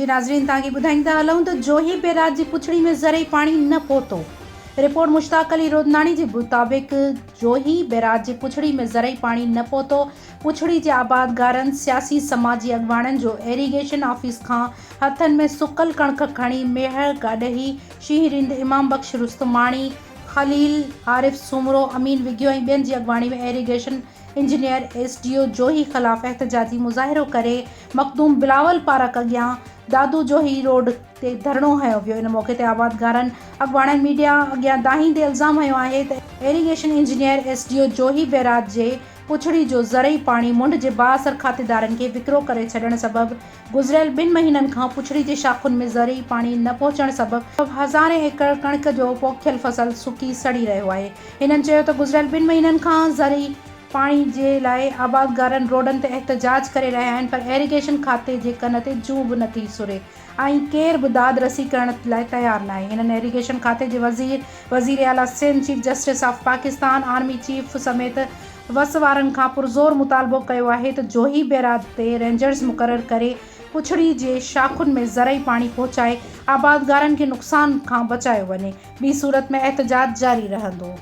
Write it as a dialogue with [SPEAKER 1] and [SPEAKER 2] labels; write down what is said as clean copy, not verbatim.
[SPEAKER 1] جي ناظرين توهان کي ٻڌائيندا هلون ته جوهي بئراج جي پڇڙي ۾ زرعي پاڻي نه پهتو. رپورٽ مشتاق علي رودناڻي جي مطابق جوهي بئراج جي پڇڙي ۾ زرعي پاڻي نه پهتو، پڇڙي جي آبادگارن، سياسي سماجي اڳواڻن جو ايريگيشن آفيس کان هٿن ۾ سڪل ڪڻڪ کڻي ميهڙ، گاڏهي، شينهن رند، امام بخش رستماڻي، خليل، عارف سومرو، امين وگهيو ۽ ٻين جي اڳواڻي ۾ irrigation engineer S D O Johi خلاف احتجاجي مظاهرو ڪري مخدوم بلاول پارڪ اڳيان دادو جوهي روڊ تي ڌرڻو هنيو ويو ان موقعي تي آبادگارن اڳواڻن ميڊيا اڳيان دانهيندي الزام هنيو آهي ته irrigation engineer S D O Johi barrage جي پڇڙي جو زرعي پاڻي منڍ جي بااثر کاتيدارن کي وڪرو ڪري ڇڏڻ سبب گذريل ٻن مهينن کان پڇڙي جي شاخن ۾ زرعي پاڻي نه پهچڻ سبب هزارين ايڪڙ ڪڻڪ جو پوکيل فصل سڪي سڙي رهيو آهي. هنن چيو ته گذريل ٻن مهينن کان زرعي پاڻي جي لاء آبادگارن روڊن تي احتجاج ڪري رهيا آهن پر ايريگيشن کاتي جي ڪن تي جون به نٿي سري ۽ ڪير به داد رسي ڪرڻ لاء تيار ناهي. هنن ايريگيشن کاتي جي وزير، وزير اعليٰ Sindh, chief justice of Pakistan, army chief سميت وس وارن کان پرزور مطالبو ڪيو آهي ته جوهي بئراج تي رينجرز مقرر ڪري پڇڙي جي شاخن ۾ زرعي پاڻي پهچائي آبادگارن کي نقصان کان بچايو وڃي ٻي صورت ۾ احتجاج جاري رهندو.